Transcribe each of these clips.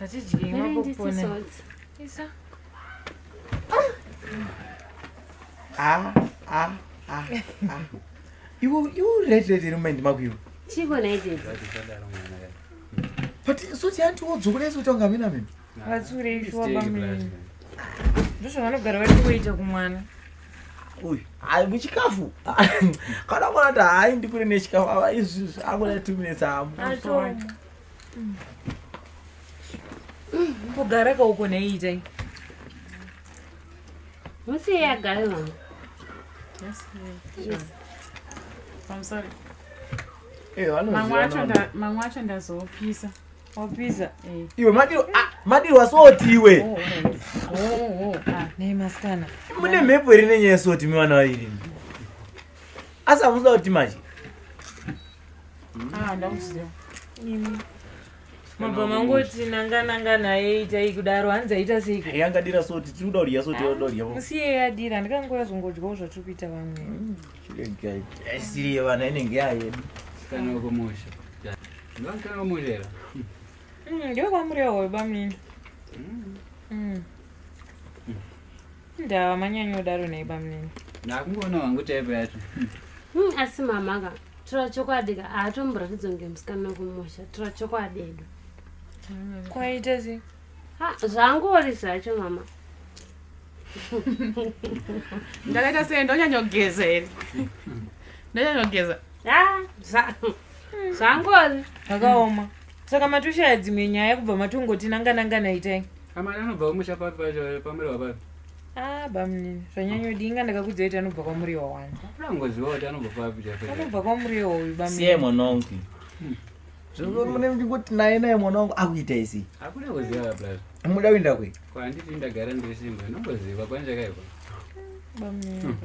Tatidyei mapopona. Isa. Ah, ah, ah, ah. Iwe iwe right right iri mumind mako iwe. Chiko nhai tete. But soti hanti wodzokora isu kutanga amene amene. Vatsure shuwa bamnini. Ndozvavanogara vari kuita kumwana. Uyu, hayi muchikafu. Kana kuona kuti hayi ndikure nechikafu ava izvi akuda 2 minutes amu. Atoma. Kugara ka uko nhai itai. Musiye agare mama. Yes. Pamusoro. Eh, vanoziva. Mamwe acho nda mamwe acho ndazopisa. Wapisa. Eh. Iwe madiro ah, madiro wasoti iwe. Oh, alright. Oh, oh, ah. Nei masikana. Mune mhepo here nenyaya yesoti mi vana vaviri. Asi hamusida kuti manje. Ah, ndakuziva. Imi. Mabva mangoti nanga nanga naye itai kudaro hanzi aita seiko. Yangadira soti tiri kuda kudya soti yoda kudya. Musiye yadira ndikangouya zongodyawo zvatiri kuita vamwe. Isiri yevana inenge yayedu. Kana kumusha. Ndakana kumusha here? Ndiwe kwamurewa bamnini. Ndava manyanyodaro nei bamnini. Ndakungoona wangu type yacho. Asi mama ka tora chokwadi ka haatomboratidzwa kunge musikana wekumusha tora chokwadi edu. Kwaita sei? Ha zvangori zvacho mama. Ndakaita sei ndonyanyogeza here? Ndonyanyogeza. Ha zvangori. Zvakaoma. Saka matoshaya dzimwe nyaya kubva matongoti nanga nanga naitai. Amana anobva kumusha papi pacho pamurewa papi. Ah bamnini zvanyanyodinga ndakakudzai kuti anobva kwamurewa wani. Unangoziva kuti anobva papi chapo. Anobva kwamurewa uyu bamnini. Siye mwana wangu. Zvino mune ndingoti naye naye mwana wangu akuita isi. Hakuna kuziva plus. Muda kuenda kwe? Kwanditi ndagara ndiri simba ndinongoziva kwanjakaibva. Bamnini.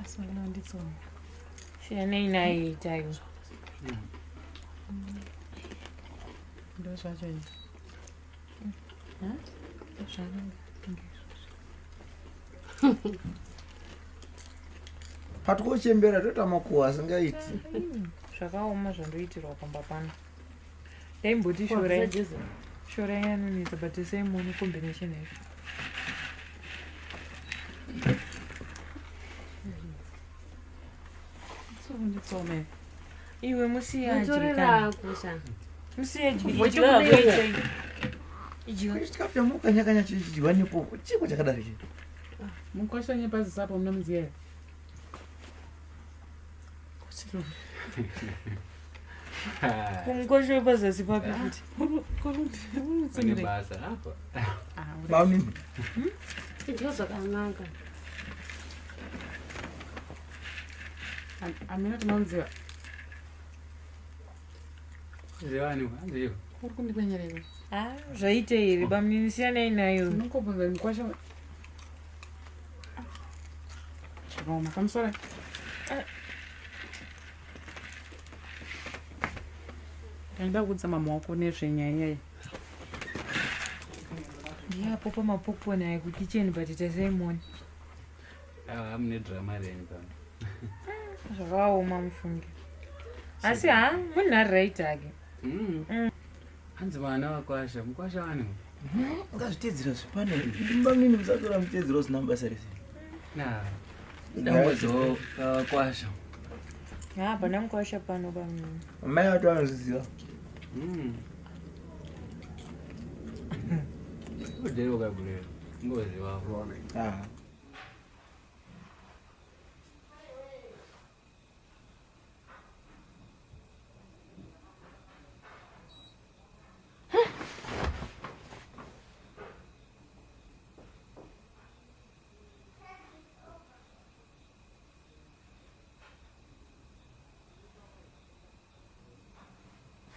Asi unonditsoma. Siyanai naye itai. Ndozvacho izvi. Patikochembera toita makuhwa asingaiti. Zvakaoma zvandoitirwa pamba pano. Ndaimboti shorai. Shorai anonetsa but same combination yacho. Nditsome. Iwe musiye adye Mutorera kana. akusha. Musiye adye. Voite Idya kudewo. hako itai. Idya. Chikafu chamukanyakanya chichidyiwa nepo. Chiko chakadaro chi. Mukwasha nyepazisa apo munomuziva here? Kumukosho wepazasi papi futi. Pane basa apa. Bamnini. Idya zvakanaka. Amina tinomuziva. Zivani hanzivo. Uri kundikwenyerera. Ah, zvaita here bamnini siyanai nayo. Unongobvunza mukwasha. Zvakaoma pamusoro. Ndaida kuudza mama wako nezvenyaya iyayi. Ndiye apo pamapopcorn aya kukicheni but tasaimoni. Ah, mune drama renyu pano. Zvakaoma mufunge. Asi ha, munhu ari right hake. Hanzi vana vakwasha, mukwasha wani. Ungazvitedzera zvipano. Bamnini musatora mutedzero usina basa rese. Na. Ndamboziva vakwasha. Ha, pana mukwasha pano bamnini. Mai vacho vanozviziva. Udero kabulero. Ngoziva. Ah.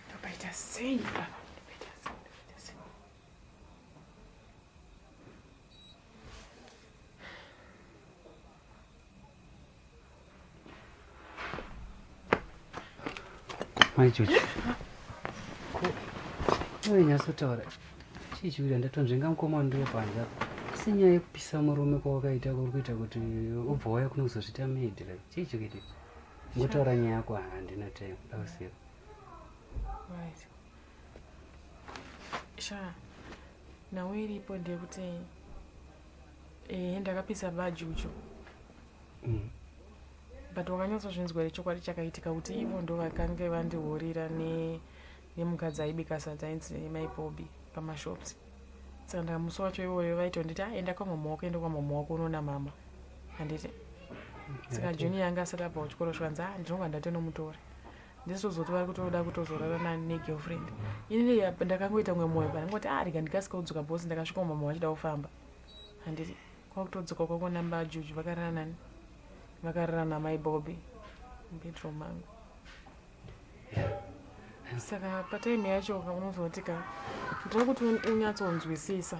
Ndopaita sei apa? Ndopaita sei? Ndopaita sei? Mai Jojo. Ko. Iwe nyatsotaura. Chii chikuita ndatonzvenga mukoma ndiri panze apa. Asi nyaya yekupisa murume kwawakaita kuri kuita kuti ubva wauya kuno kuzozviita maid like chii chikuitika? Ngotaura nyaya yako handina time. Ndakusiya. Right. Sha. Nhau iripo ndeyekuti ehe ndakapisa bajuju But wakanyatsozvinzwa here chokwadi chakaitika kuti ivo ndo vakange vandihurira ne nemukadzi aibika sadza ainzi mai Bobby pamashops. Saka ndaka musi wacho iwoyo vaitonditi ah enda kwamama wako enda kwamama wako unoona mama. Handiti. Saka Junior anga asati abva kuchikoro zvikanzi ah ndinobva ndatonomutora. Ndisozoti vari kutoda kutozorara nani negirlfriend. Ini ndakangoita kunge moyo pandangoti ah rega ndikasike kudzoka boss ndakasvika mama vachida kufamba. Handiti. Kwakutodzoka kwakuona baJuju vakarara nani? Vakarara namai Bobby mubedroom mangu. Saka patime yacho ka unozoti ka ndinoda kuti unyatsonzwisisa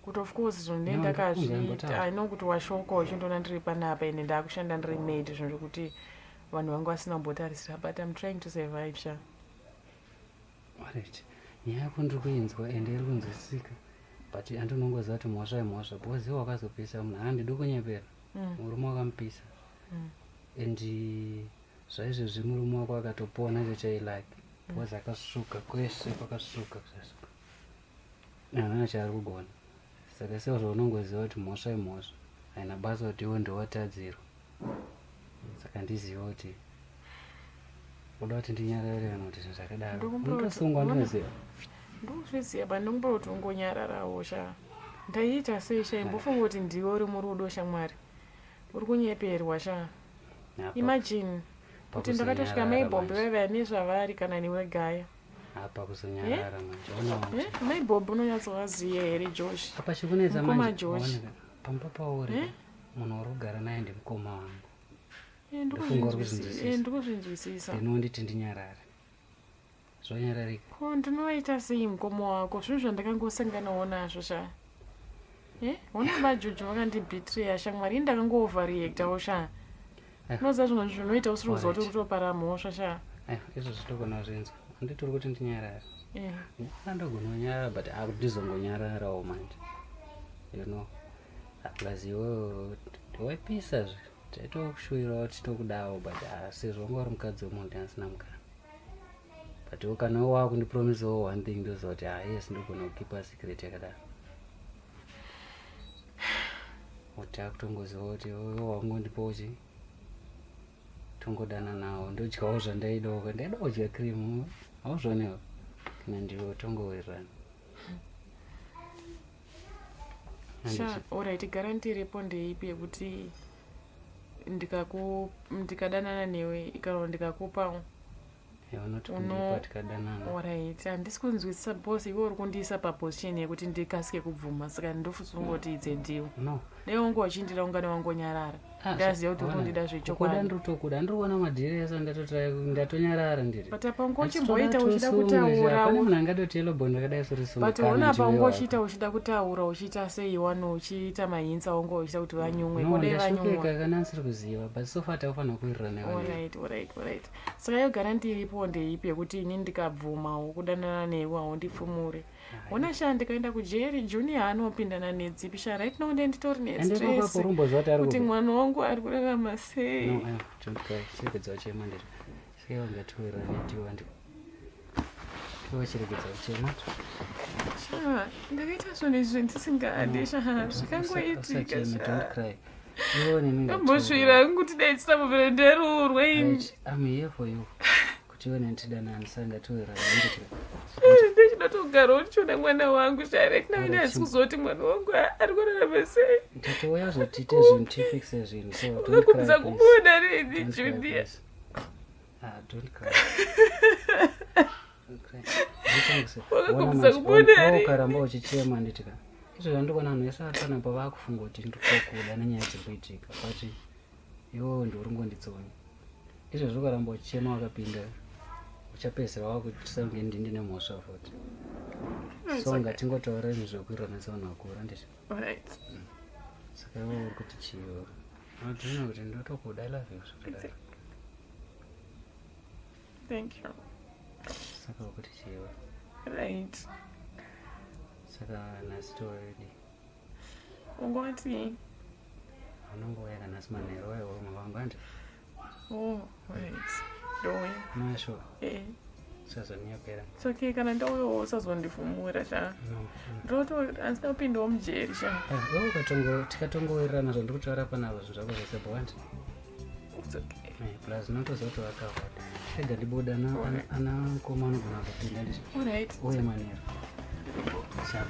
kuti of course zvinhu ndee ndakazviita I know kuti washoka uchindiona ndiri panapa ende ndakushanda ndiri maid zvinhu zvekuti vanhu vangu vasina kumbotarisira but I'm trying to survive sha. Alright. Nyaya yako ndiri kuinzwa ende iri kunzwisisika but andinongoziva kuti mhosva imhosva because iwe wakazopisa munhu handidi kunyepera murume wakamupisa and zvaizvezvi murume wako akatopona chachailike because akasuka kwese kwakasuka kusasuka haana chaari kugona saka sezvo unongoziva kuti mhosva imhosva haina basa kuti iwe ndiwatadzirwa saka ndiziva kuti uda kuti ndinyarare kana kuti zvinhu zvakadaro unotosungwa ndinoziva ndozviziva but ndinokumbira kuti ungonyararawo sha ndaiita sei sha imbofunga kuti ndiwe uri murudo shamwari uri kunyeperwa sha imagine kuti ndakatosvika maibhombe vaiva nezvavari kana newe gaya apa kuzonyarara eh? manje ona eh? mai bob unonyatsovaziva here josh apa chikunetsa manje josh pamba pauri eh? Munhu wauri kugara naye ndimukoma wangu. Eh, Ndofunga uri kuzvinzwisisa. Ndikuzvinzwisisa. Then wonditi ndinyarare. Zvonyararika. Ko ndinoita sei mukoma wako? Zvinhu zvandakangosanganawo nazvo sha. Eh, hona vaJuju vakandibetreya shamwari. Ini ndakangooverreactawo sha. Eh. Unoziva zvinhu zvinoita usiri kuziva kuti Alright. uri kutopara mhosva sha. Eh, izvo zvitogona kuzvinzwa. Handiti uri kuti ndinyarare. Eh. Andogona kunyarara but akutizongonyararawo manje. You know. Plus iwewe waipisa zve taitokushuwirawo titokudawo but ah, sezvo wanga uri mukadzi wemunhu ndasina mukana but iwe kana wakundipromisawo one thing ndoziva kuti ah yes ndogona kukipa secret yakadaro kuti akutongoziva kuti iwe wangondipawo chi tongodana nawo ndodyawo zvandaidawo ndaida kudya cream hauzvionewo kana ndiwe tongowirirana Sha, alright, guarantee iripo ndeipi yekuti ndikadanana newe kana ndikakupa unoti kundipa tikadanana. Alright, handisi kunzwisisa boss, iwe uri kundiisa paposition yekuti ndikasike kubvuma saka ndofusungoti it's a deal. No. Dai wanga uchindida ungane wangonyarara. Ah, Ndaziva kuti uri ona, kundida kukuda zvechokwadi. ndiri kutokuda ndiri kuona madhiri ese ndatonyarara ndiri. But apa wanga Asi uchimboita toda uchida tosungwe, kutaura. hapana munhu angadoti yellow bone rakadai sori sungu But kana ona apa ndiwe wanga wako. uchiita uchida kutaura uchiita sei wano uchiita mahints awanga uchiita kuti vanyumwe. No, Kodai vanyumwa. ndashokeka kana asiri kuziva but so far takufanira kuwirirana iwe newe. Alright, alright, alright. Saka iyo guarantee iripo ndeipi yekuti ini ndikabvumawo kudanana newe haundifumure. Hona sha ndikaenda kujeri Junior anopindana nedzipi sha right now ndiye nditori Ende ipapo nestress urumboziva kuti ari kuti kupi. mwana wangu ari kurarama sei. No, aiwa, don't cry. Chiregedza kuchema ndiri. Saka iwe ngatiwirirane tiwe ndi. Iwe chiregedza kuchema. Sha ndakaita zvinhu izvi ndisingadi sha zvakangoitika Usacheme, sha. don't cry. Iwe neni Ndambosvira hangu kuti dai ndisambobvira ndaroorwa ini. Right, I'm here for you. Kuti iwe neni tidanane saka ngatiwirirane nditi. Ndinoda kutogarawo ndichiona mwana wangu sha right now ini handisi kuziva kuti mwana wangu ari kurarama sei. Tatouya kuzotiite zvinhu tifixe zvinhu so don't cry Unogumisa please. kumuona rini Don't cry, Junior. please. Ah, don't cry. Don't cry. Nditangise. Wakagumisa Ona manje, kumuona ona- rini? ukaramba uchichema nditi ka. Izvo zvandikuona vanhu vese vari panapa vakufunga kuti ndiri kuda nenyaya dziri kuitika but iwewe ndiwe uri kungonditsonya. Izvezvi ukaramba uchichema wakapinda uchapedzisira wakuitisa kunge ndini ndine mhosva futi. So ngatingotaura zvinhu zvekuwirirana sevanhu vakuru handiti. Alright. Saka iwewe uri kuti chii iwewe? Unotoona kuti ndotokuda I love you zvakadaro. Thank you. Saka uri kuti chii iwewe? Right. Saka nhasi toedi. Ungoti. Unongouya kana nhasi manheru waiwa umwe wangu handiti? Oh, right. Ndouya. Masho. Eh. Usazonyepera. It's okay kana ndauyawo usazondifumura sha. No. Ndoto handisina kupindawo mujeri sha. Eh, wewe ukatongo tikatongowirirana zvandiri kutaura panapa zvinhu zvako zvese bwandi. It's okay. Eh, plus unotoziva kuti wakahwada. Rega ndibuda ana ana mukoma anogona kupinda ndizvo. Alright. Uye manheru. Sharp.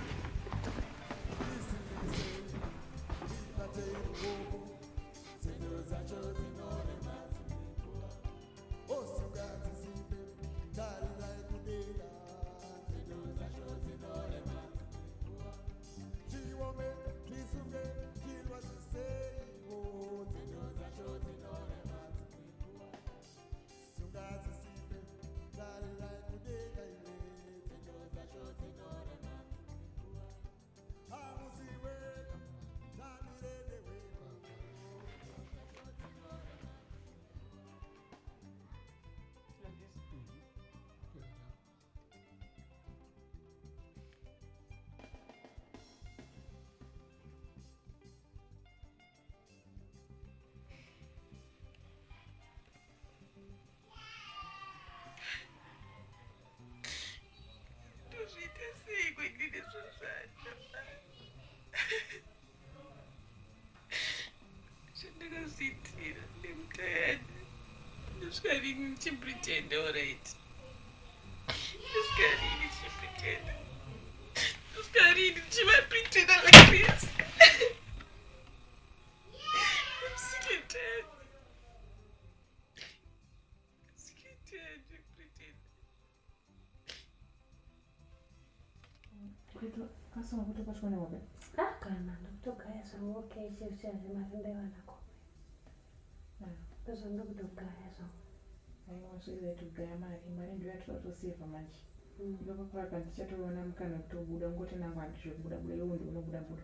Ndozviita sei kuitire zvinhu zvacho? Zvandakazviitira nemutayani. Ndosvika rini ndichipretenda alright. Ndosvika rini ndichipretenda. Ndosvika rini ndichivapretenda like this. I'm sick and tired. Sick and tired yekupretenda. Asi wakutobatwa nehope? Ah, kana ndakutogaya zvangu okay chef chazvemarimbe vanako. Ndozvandokutogaya zvangu. Aiwa, zvizaitogaya mari, mari ndiyo yatotosevha manje. Ipapo papa ndichatoona mukana wekutobuda ungoti nangu handizvekubuda buda iwe ndiwe unobuda buda.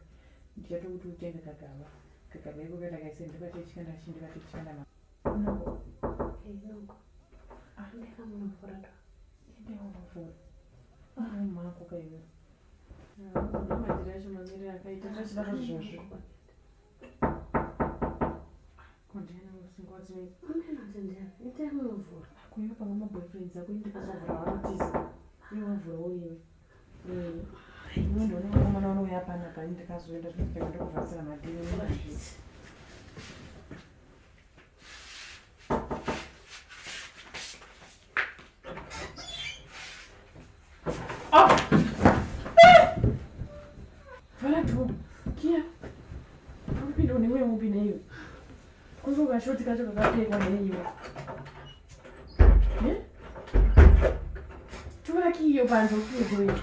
Ndichatokuti utenge kagaba. Kagaba iko katakaise ndibate chikanda chi ndibate chikanda ma. Unoko. Inoko. Ndeka munovhura to. Ende unovhura. Ah, mako kaiwe. Madhiri acho mamiriro akaita tachida zvozvo. Kondiyani usingwazi Ameno kuti ndiyani. Itai munovhura. Kuiva pamwe maboyfriends ako indi kuzovhura vanotiza. Iwe wavhurawo iwe. Iwe ndione vakomana vanouya panapa ini ndikazoenda zvinofika ndokuvharisira madhiri nemazvisi. Vhara door. Kia. Urikupinda une mweya mupi neiwe? Kuri kashoti kacho kakapfekwa neiwe. Eh? Tora kiyo panze ukiye door iyo.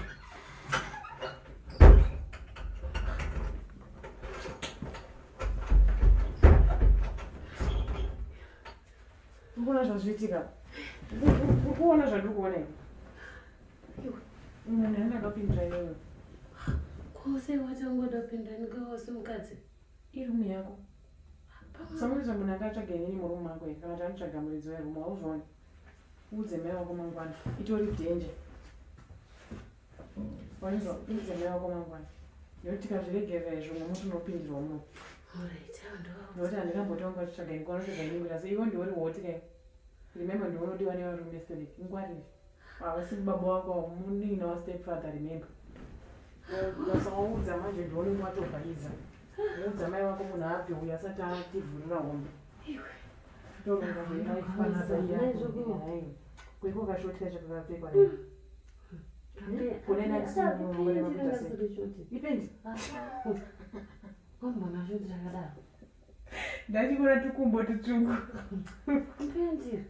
Urikuona zvazviitika? Urikuona zvandiri kuona iwe? Munhu anenge akapindira iwewe. Kose wacho ungoda kupinda ndikawose mukadzi. Irumu yako. Samurizwa munhu akatsvaga inini murumu mako here kana kuti anotsvaga muridzi werumu hauzvioni. Uudze mai wako mangwana. Itori danger. Wainzwa uudze mai wako mangwana. Nekuti tikazviregerera izvo umwe musi unopindirwa muno. Alright, awa ndovaudza. Nekuti handingambotonga uchitsvaga ini kwanotsvaga inini kuita sei iwe ndiwe uri hoti kai. Remember ndiwe unodiwa nevarume sterek. Ingwarire. Havasi baba wako avo munin'ina wastepfather remember. Ukasawaudza manje ndiwe unenge watobhaiza. Udza mai wako munhu abve uyu asati ativhurira hombe. Toronga zvelife panapa iya. Kuiko kashoti kacho kakapfekwa nei. Kune Ipendi. Wambona shoti rakadaro. Ndachikona tukumbo tutsvuku. Ipendi.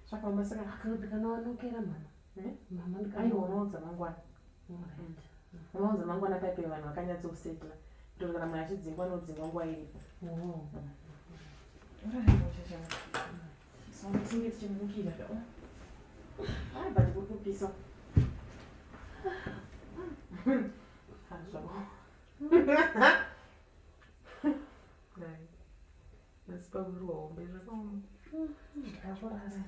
Zvakaoma saka. Ndikanowanokera mama. Eh? Mama Aiwa ndikano. unoudza mangwana. Alright. Unoudza mangwana paipai vanhu vakanyatsosetla. Kuitira kana munhu achidzingwa anodzingwa nguva iripo. Oh. So tinge tichimukira. Ai but kuri kupisa. Ah, zvako. Dai. Asi pavhurwa hombe zvakaoma. Ndakurara.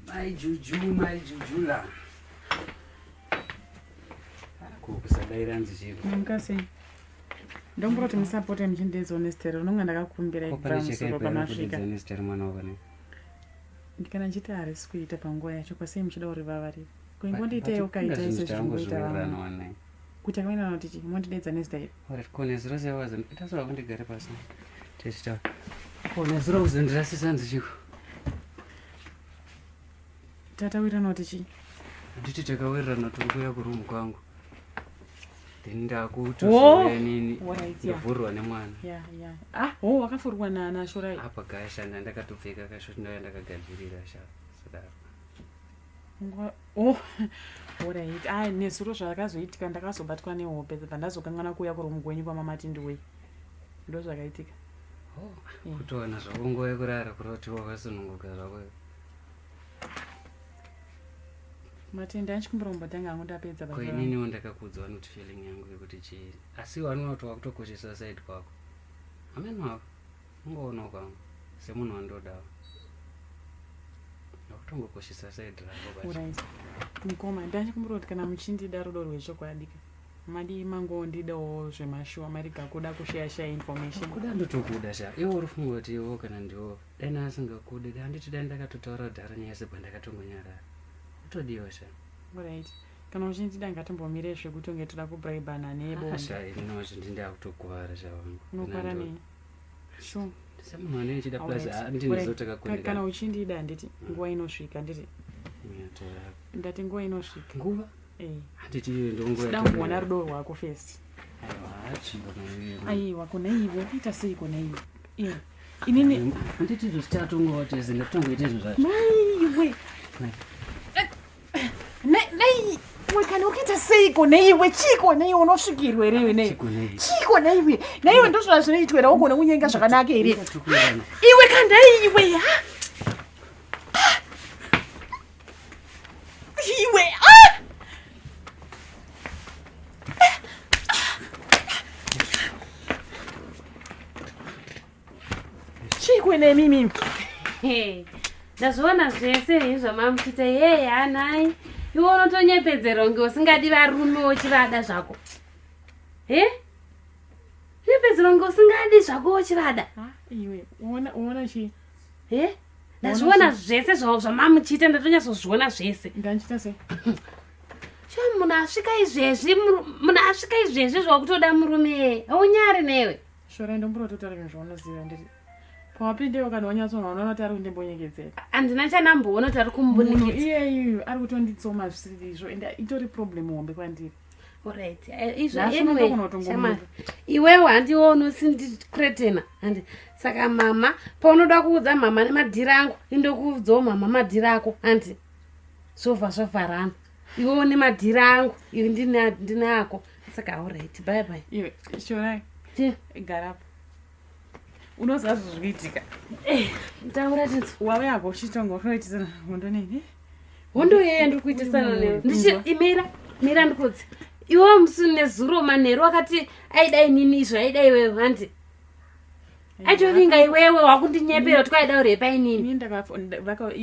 Mai Juju, Mai Jujula. Ko kusadaira nzi chiko. Mamuka sei? Ndombura kuti musapote muchindiedzawo nezita iro unonga ndakakumbira Ko pane pamusoro chakaipa here pamasvika. kudedza nezita remwana wako ne? Kana ndichiti harisi kuita panguva yacho kwasei muchida kurivavarira. Ko But- ingondiitaiwo but kunga kaitai zvinhu sezvingoita vamwe. zvaangozowirirana wanai. Kuti akawirirana kuti chii mondidedza nezita iri. Alright, ko nezuro sei wazo ndasura kundigare pasi. Tichitaura. Ko nezuro kuzondirasisa nzichiko? Tatawirirana kuti chii? Handiti takawirirana kuti uri kuuya kurumu kwangu. Then Oh! ndakutozouya nini Alright, yeah. ndovhurwa nemwana. Yeah, yeah. Ah, oh wakafurwa naShorai. Apa gasha ndandakatopfeka kashoti ndauya ndakagadzirira sha. Sadaro. Oh, alright. Ah, nezuro zvakazoitika ndakazobatwa nehope bva ndazokanganwa kuuya kurumu kwenyu kwamamati ndiwe. Ndo zvakaitika. Oh, Yeah. kutowana zvako nguva yekurara kuroti wakasununguka zvako. Matenda anchikumbira kumbotanga hangu ndapedza Ko basa rangu. ininiwo ndakakudzwa not feeling yangu yekuti chii. Asi wanoona kuti wakutokoshesa side kwako. Hameno wako. Ungoonawo kwangu semunhu wandodawo. Wakutongokoshesa side rako basi. Alright. Mukoma, ndachikumbira kuti kana muchindida rudo rwechokwadi ka. Madii mangondidawo zvemashuwa marega kuda kushare share information. Kuda ndotokuda sha. Iwe uri funga kuti iwo kana ndiwo. Dai ndasingakudi, dai handiti dai ndakatotaura kudhara nyaya sebva ndakatongonyarara. Utodiwa sha. Alright. Kana uchindida ngatimbomire zvekuti unge toda kubribana Ah, nebonde. sha ini wacho ndindakutokuvara sha wangu. Unokwana nei? Sure. Semunhu anenge achida plus Alright. ah, ndinozoti Alright. Kana takakundikana. uchindida handiti nguva inosvika handiti ndati nguva inosvika. Nguva? Eh. Handiti iyo ndonguva Sida kumboona rudo rwako first. Aiwa, chiona. Aiwa kona iwe unoita sei kona iwe? Iwe. Inini Handiti izvo tichatongowa tese ngatitongoita izvo zvacho. maiwe. Mai. Nei iwe kana ukuita seiko neiwe chiko neiwe unosvikirwa here iwe nei Chiko nei? chiko neiwe neiwe ndozvona zvinoitwa here ugone kunyenga zvakanaka here Ngatikwirana. iwe kandai iwe ha Ah! iwe ah! chiko nemimi Hey, ndazviona zvese izvi zvamamuchiita yeye hanai iwe unotonyepedzera kunge usingadi varume uchivada zvako he nyepedzera kunge usingadi zvako uchivada iwe uona uona chii he ndazviona zvese zvamamuchiita ndatonyatsozviona zvese ndandichita sei sha munhu asvika izvezvi munhu asvika izvezvi zvakutoda murume haunyari newe shora ndomburototaura zvinhu zvaunoziva ndiri pawapindewo kana wanyatsonwa unoona kuti ari kundimbonyengedzera handina chanamboona kuti ari munhu kumbunikidza iyeyu ari kutonditsoma zvisiri izvo ende itori problem hombe kwandiri Alright, izvo Nhasi anyway, unotogona kutongomuka. shamwari, iwewe handiwo unosindikretena handi saka mama paunoda kuudza mama nemadhiri angu indokuudzawo mama madhiri ako handi zvobva zvavharana iwewo nemadhiri angu iwe ndine ako saka alright bye bye iwe shorai Ti, garapo unoziva zvo zviri kuitika eh, taura tinzwa wave apo uchitonga unoitisana hondo neni hondo yeye ndiri kuitisana Uri newe munhu, ndichi inzwa. imira mira ndikudzi iwewo musi nezuro manheru akati aidai nini izvo aidai iwewe handi aitovinga iwewe wakundinyepera kuti kwaida urepa inini ini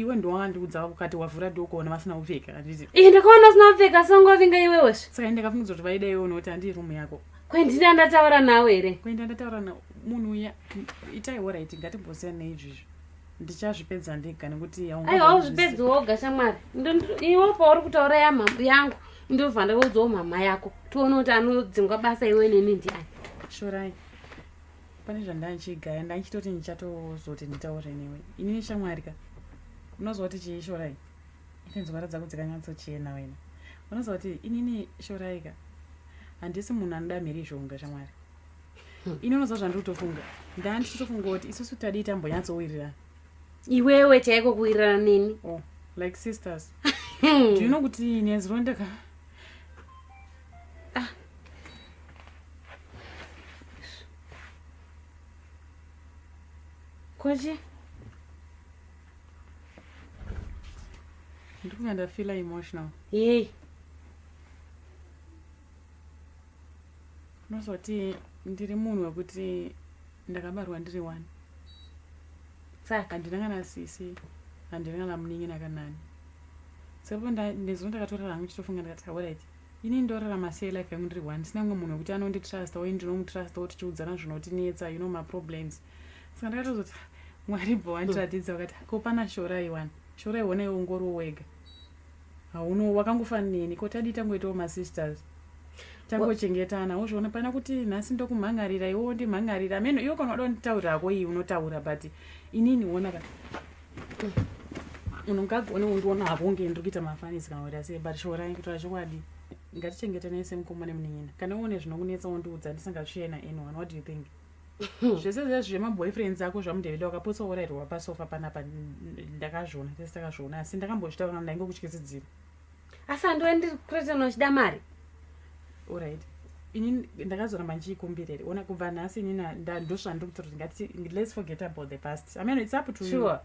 iwe ndiwakandiudza ukati wavhura doko vasina kupfeka handiti Ih, ndakaona usina kupfeka songovinga iwewezve saka ini ndakafungidza kuti vaida iwe unoti handii rumu yako kwendini andataura nawe here kuenda ndataura na munhu uya itai orit ngatimbosiyana neizvizvi ndichazvipedza ndega nekuti aiwa uzvipedzi woga shamwari iwe pauri kutaura yangu ndobva ndaudzawo mhama yako tione kuti anodzingwa basa iwe neni ndiani shorai pane zvandanchigaya ndanchitoti ndichatozoti nditaure newe inini shamwari ka unoziva kuti chii shorai ine nzwara dzako dzakanyatsochena wena unoziva kuti inini shorai ka handisi munhu anoda mhirizhonga shamwari ini unoziva zvandiri kutofunga ndandichitofunga kuti isusu tadii tambonyatsowirirana iwewe chaiko kuwirirana neni oh like sisters do you know kuti nezuro ndaka kochi ndiri kunga ndafila emotional yei unoziva kuti ndiri munhu wekuti ndakabarwa ndiri one saka handina kana sisi handina kana munin'ina kanani sepo nezuro ndakatorara hangu chitofunga ndikati alright Ini ndorarama sei life yangu ndiri one ndisina mumwe munhu wekuti anonditrusta uye ndinomutrasta wo tichiudzana zvinotinetsa, you know, maproblems. Saka ndakatozoti Mwari bva wandiratidza vakati ko pana Shorai wani. Shorai hona iwe ungoriwo wega. Hauno wakangofanana neni ko tadii tangoitawo masisters. Tangochengetana wozviona pana kuti nhasi ndokumhan'arira iwe wondimhan'arira. Ameno iwe kana wada kunditaurira hako iyi unotaura but inini wona ka unongagone undiona hako kunge ndiri kuita mafanisi kana kuita sei but Shorai kutaura chokwadi ngatichengetanei semukoma nemunin'ina. Kana uone zvinokunetsa wondiudza ndisingazvishaye na anyone. What do you think? Zvese zve zvemaboyfriends ako zvamudevida wakapotsa urairwa pasofa panapa ndakazviona tese takazviona asi ndakambozvitaura ndaingokutyisidzira. Asi handiwe ndiri kuretena uchida mari. Alright. Ini ndakazoramba ndichiikumbira here ona kubva nhasi ini ndosvandiri kutaura kuti ngati let's forget about the past. I mean it's up to you. Sure.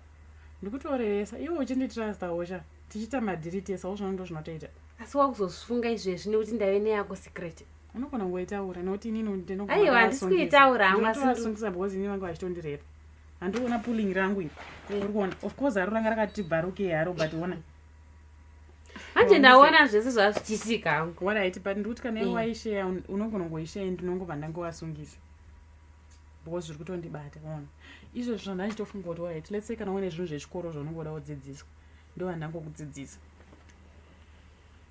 Ndikutorevesa iwe uchinditrusta hosha tichiita madhiri tese wozvona ndozvinotoita. Asi wakuzozvifunga izvezvi nekuti ndave neyako secret. Unogona kungoitaura nekuti inini ndinogona Aiwa, handisi kuitaura hangu, asi ndinotovasungisa because inini vanga vachitondirepa. Handikuona pulling rangu iri. Uri kuona? Of course haro ranga rakati bvarukei haro but ona. Manje ndaona zvese zvazvichiitika hangu. Alright, but ndikuti kana iwe waishare unogona kungoishare ndinongobva ndangovasungisa. Because zviri kutondibata, ona. Izvo zvandachitofunga kuti alright, let's say kana uine zvinhu zvechikoro zvaunongoda kudzidziswa, ndova ndangokudzidzisa.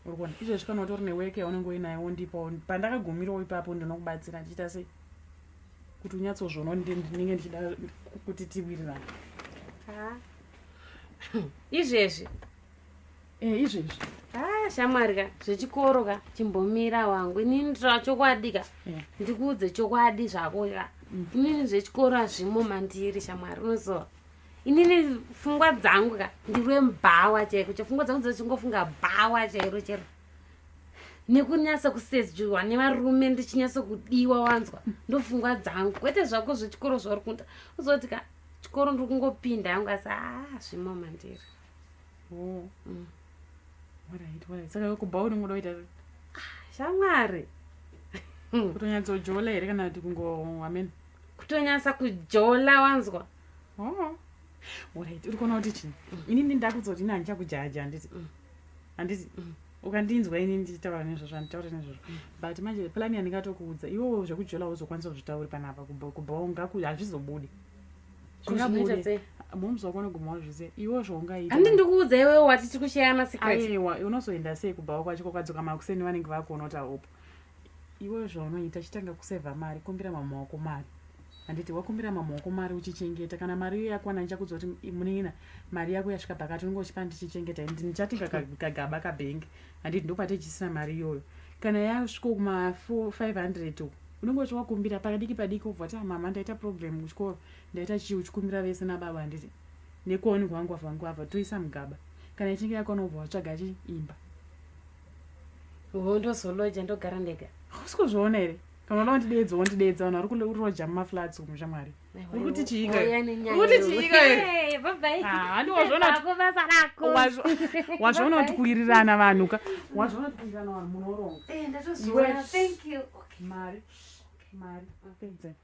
Uri kuona? Izvezvi kana utori neweke yaunenge uinayo wondipawo, pandakagumirawo ipapo ndinokubatsira ndichiita sei kuti unyatsozviona ndinenge ndichida kuti tiwirirane. Izvezvi? Izvezvi. Shamwari ka, zvechikoro ka, chimbomira wangu. Inini ndinotaura chokwadi ka. Ndikuudze chokwadi zvako ka. Inini zvechikoro hazvimo mandiri shamwari, unoziva. Inini pfungwa dzangu ka, ndiri wemubhawa chaiko. Pfungwa dzangu dzichingofunga bhawa chairo chairo. Nekunyatsa kusejurwa nevarume ndichinyatsa kudiwa wanzwa. Ndopfungwa dzangu. Kwete zvako zvechikoro zvauri kuita. Uzoti ka, chikoro ndiri kungopinda yangu asi zvimo mandiri. Oh. Alright, alright. Saka kubhawa unongoda kuita sei? Shamwari. Kutonyatsojola here kana kuti kungo amen? Kutonyatsa kujola wanzwa. Oh. Alright, uri kuona kuti chii? Inini ndakuzoti ini handichakujaja handiti? Handiti? Ukandinzwa ini ndichitaura nezvazvo handitauri nezvazvo. But manje plan yandingatokuudza iwewe zvekujola uzokwanisa kuzvitauri panapa kubhawa ungaku hazvizobudi. Kuzvinoita sei? Moms wako unoguma wazviziva iwe zvaungaita. Handi ndikuudza iwewe wati tiri kushare masecret. Aiwa, unozoenda sei kubhawa kwacho kwakadzoka makuseni vanenge vakuona kuti haupo. Iwe zvaunoita chitanga kusevha mari, kumbira mama wako mari. Handiti wakumbira mama wako mari uchichengeta, kana mari iyo yakwana ndichakudza kuti munin'ina mari yako yasvika pakati unenge uchipa ndichichengeta, ndichatenga kagaba kabhengi. Handiti ndopatichisina mari iyoyo. Kana yasvika kuma 500 uko unenge uchiwakumbira pakadiki padiki wobva wati mama ndaita problem kuchikoro ndaita chii uchikumbira vese nababa handiti nekuoni kwangu wabva vangu vabva toisa mugaba kana ichinge yakwana wobva watsvaga chi imba. Uho ndozoloja ndogara ndega. Hausi kuzviona here? Kana unoda kundideedza wondideedza vanhu vari kuroja mumaflats umu shamwari. Uri kuti chii ka? Ouya nenyaya Uri kuti iwe. chii ka? Hey, bye bye. Handi wazviona kuti Ako basa rako. Wazviona kuti kuwirirana vanhu ka? Wazviona kuti kuwirirana vanhu munoronga. Ndatozviona. Iwe. Thank you. Okay. Mari. Mari. Pedze.